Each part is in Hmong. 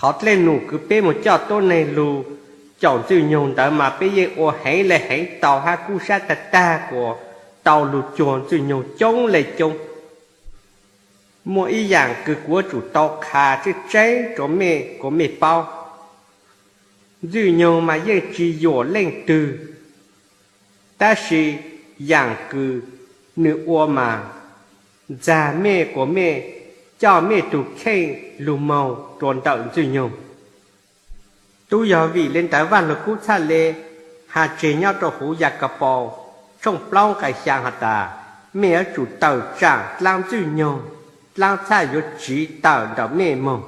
Qhov dej num kws peb mus coj tuab neeg lug caum Ntxwj Nyoog ntawd mas peb yeej ua heev le heev tau hab kub sab tag tag kuas tau lug cuag Ntxwj Nyoog coob le coob. Muaj ib yaam kws kuv yuav tsum tau qha tseeb tseeb rua mej kuas mej paub. Ntxwj Nyoog mas yeej tsi yuam leej twg, tab sis yaam kws nwg ua mas ntxag mej kuas mej coj mej tug kheej lug moog rua ntawm Ntxwj Nyoog. Tub yog vim le ntawd Vaaj Lug Kub txhaj le has tseg nyob rua huv Yakapaus tshooj plaub nqai xyaa has tas, mej yuav tsum tawm tsaam dlaab Ntxwj Nyoog, dlaab txhaj yuav tsiv tawm ntawm mej moog.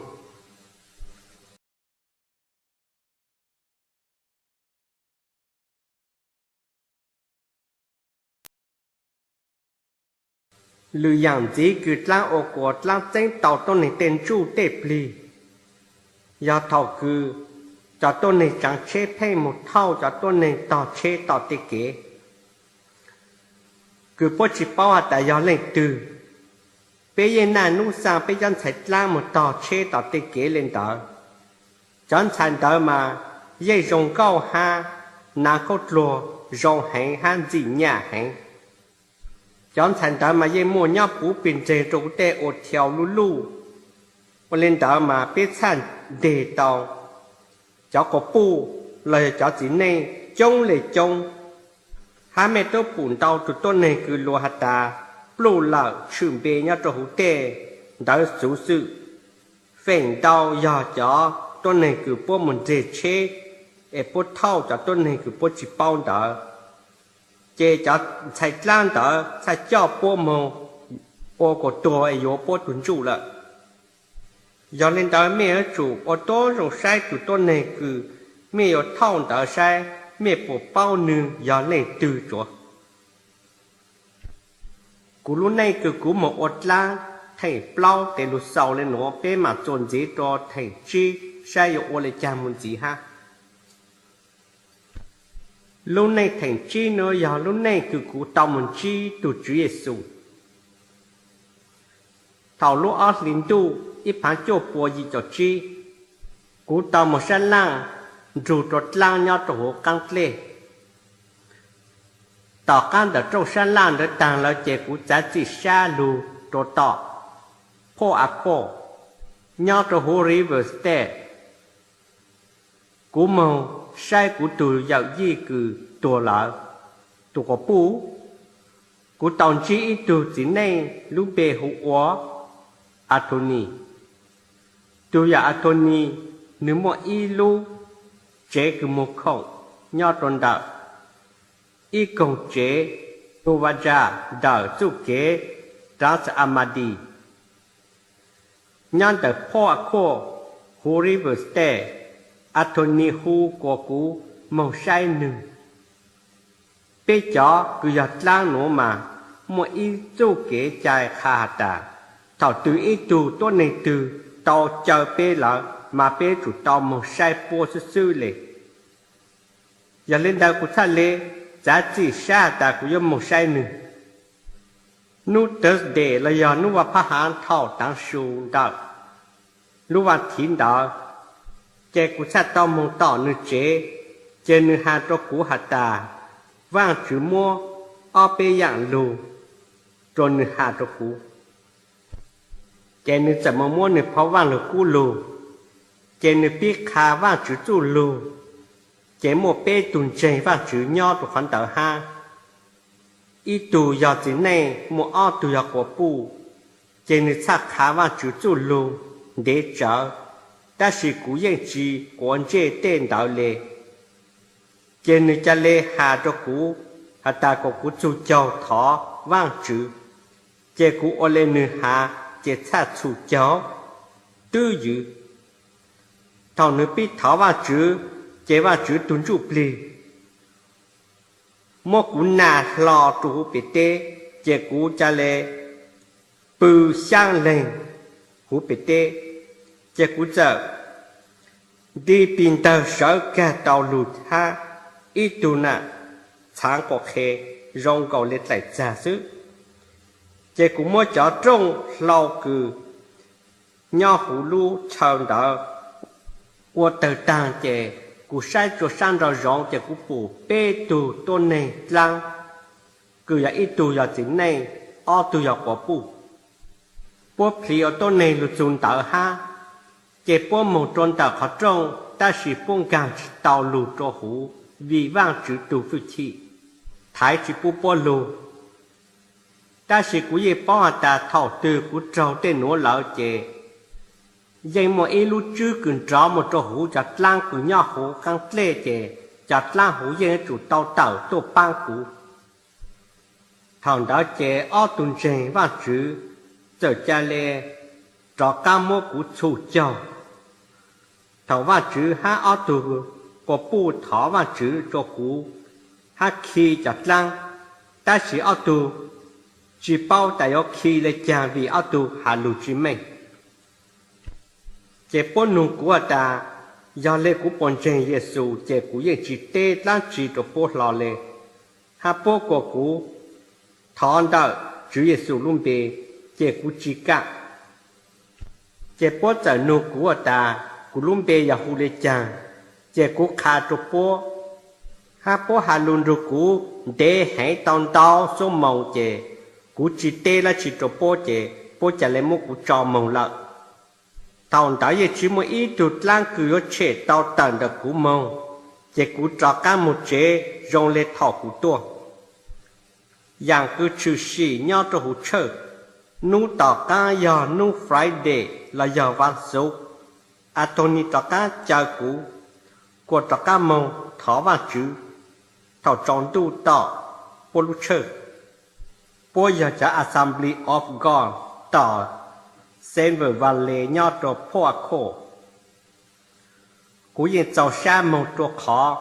Lwm yaam ntxiv kws dlaab ua kuas dlaab txeeb tau tuab neeg tej ntsuj tej plig, yog thaum kws cov tuab neeg tsaav tsheb pheej moog thauj cov tuab neeg tog tsheb tom tej kev, kws puab tsi paub has tas yog leej twg. Peb yeej naj nub xaa peb cov ntxhais dlaab moog tog tsheb tom tej kev le ntawd. Cov ntxhais ntawd mas yeej zoo nkauj hab naav khaub dluag zoo heev hab ntxim nyam heev. Cov ntxhais ntawd mas yeej muaj nyob puv peg ntseg rua huv tej ua thiau luj luj. Ua le ntawd mas peb txhaj nteg tau cov quas puj los yog cov txiv neej coob le coob. Hab mej tub pum ntau tug tuab neeg kws luas has tas pluj lawm tshwm npe nyob rua huv tej ntawd xuv xwm. Feem ntau yog cov tuab neeg kws puab moog nreg tsheb es puab thauj cov tuab neeg kws puab tsi paub ntawd, ces cov ntxhais dlaab ntawd txhaj coj puab moog ua kuas tuag es yuav puab tug ntsuj lawm. Yog le ntawd mej yuav tsum ua tub zoo saib tug tuab neeg kws mej yuav thauj ntawd saib mej puas paub nwg yog leej twg tsuav. Kuv lub neej kws kuv moog ua dlaab theem plaub tes lug xaus le nuav, peb maam txuas ntxiv rua theem tsib saib yuav ua le caag moog ntxiv hab. Lub neej theem tsib nuav yog lub neej kws kuv tau moog ntsib tug Tswv Yexus. Thaum lub ob hli ntuj ib phaav cuaj pua yim caum tsib, kuv tau moog sab laaj nrug rua dlaab nyob rua huv qaab dlej. Tom qaab ntawm rooj sab laaj ntawd taag lawm ces kuv txav txim sab lug rua tom Port Harcourt nyob rua huv River Styx. Kuv moog saib kuv tug yawm yij kws tuag lawm tug quas puj. Kuv tau ntsib ib tug txiv neej lub npe hu ua Anthony. Tug yawm Anthony, nwg muaj ib lub tsev kws moog khoom nyob rua ntawm ib koog tsev Nuvaja ntawm txuj kev Trans-Amadi. Nyob ntawm Port Harcourt huv River Styx, Anthony hu kuas kuv moog saib nwg. Peb cov kws yog dlaab nuav mas muaj ib txuj kev cai qha has tas, thaum twg ib tug tuab neeg twg tau caw peb lawm mas peb tsum tau moog saib puab xwb xwb le. Yog le ntawd kuv txhaj le txav txim sab has tas kuv yuav moog saib nwg. Nub Thursday los yog nub vaaj phab haav thaum taav su ntawm lub vaaj thiv ntawd, ces kuv txhaj tau moog tom nwg tsev, ces nwg has rua kuv has tas, Vaajtswv muab ob peb yaam lug rua nwg has rua kuv. Ces nwg txawm moog muab nwg phau Vaaj Lug Kub lug, ces nwg pib qha Vaajtswv txuj lug. Ces muaj peb tug ntseeg Vaajtswv nyob rua qhov ntawd hab. Ib tug yog txiv neej, muaj ob tug yog quas puj. Ces nwg txhaj qha Vaajtswv txuj lug ntev tsawv, tab sis kuv yeej tsi quav ntsej tej ntawd le. Ces nwg ca le has rua kuv has tas kom kuv txug caug thov Vaajtswv. Ces kuv ua le nwg has, ces txhaj txhum caug twb ywv. Thaum nwg pib thov Vaajtswv, ces Vaajtswv tug ntsuj plig muab kuv nas hlo rua huv pem teb, ces kuv ca le pw xyaab leeg huv pem teb. Ces kuv txawm nti pis ntawg sawv kag tau lug hab ib tug nam txhaav quas qhe zoo nkaus le dlaim txag xwb. Ces kuv muab cov rooj hlau kws nyob huv lub chaw ntawd Ua tawg taag ces kuv saib rua sab nraum zoov ces kuv pum peb tug tuab neeg dlaab, kws yog ib tug yog txiv neej, ob tug yog quas puj. Puab plhis ua tuab neeg lug txug ntawd hab, ces puab moog rua ntawm qhov rooj, tab sis puab nkaag tsi tau lug rua huv vim Vaajtswv tug fwj chim thaiv tsi pub puab lug. Tab sis kuv yeej paub has tas thaum twg kuv raug tej nuav lawm ces yeej muaj ib lub tswb kws nrov moog rua huv cov dlaab kws nyob huv qaab dlej ces cov dlaab huv yeej yuav tsum tau tawm tuaj paab kuv. Thaum ntawd ces ob tug ntseeg Vaajtswv txawm ca le rov qaab muab kuv txhum caug. Thaum Vaajtswv hab ob tug quas puj thov Vaajtswv rua kuv hab khi cov dlaab, tab sis ob tug tsi paub tas yuav khi le caag vim ob tug has lug tsi meej. Ces puab nug kuv has tas yog le kuv puas ntseeg Yexus, ces kuv yeej tsi teb dlaab tsi rua puab hlo le, hab puab kuas kuv thov ntawm Tswv Yexus lub npe, ces kuv tsi kam. Ces puab txawm nug kuv has tas kuv lub npe yog hu le caag, ces kuv qha rua puab, hab puab has lug nrug kuv ntev heev tau ntau xuab moos, ces kuv tsi teb dlaab tsi rua puab, ces puab ca le muab kuv tso moog lawm. Thaum ntawd yeej tsi muaj ib tug dlaab kws yuav tshem tau tawm ntawm kuv moog, ces kuv rov qaab moog tsev zoo le thaum kuv tuaj. Yaam kws tshwm sim nyob rua huv tshawj, nub tom qaab yog nub Friday los yog Vav Xuv, Atoni rov qaab caw kuv kuas rov qaab moog thov Vaajtswv thaum tsaus ntuj tom puab lub tshawj. Puab yog cov Assembly of God tom Silver Valley nyob rua Port Arthur. Kuv yeej txaus sab moog rua qhov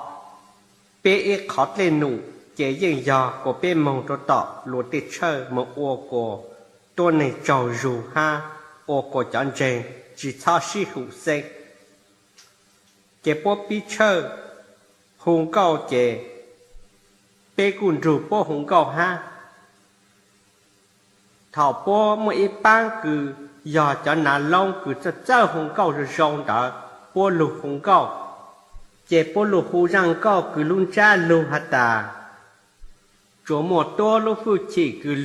peb ib qhov dlej num ces yeej yog kuas peb moog rua tom luas tej tshawj moog ua kuas tuab neeg tsaug zug hab ua kuas cov ntseeg tsi txhob sib hum xeeb. Ces puab pib tshawj hu nkauj ces peb kuj nrug puab hu nkauj hab. Thaum puab muaj ib paab kws yog cov nav loob kws txawj txawj hu nkauj zoo zoo ntawd, puab lug hu nkauj, ces puab lug hu zaaj nkauj kws lub ntsab lug has tas, tsuas muaj tuab lub hwj chim kws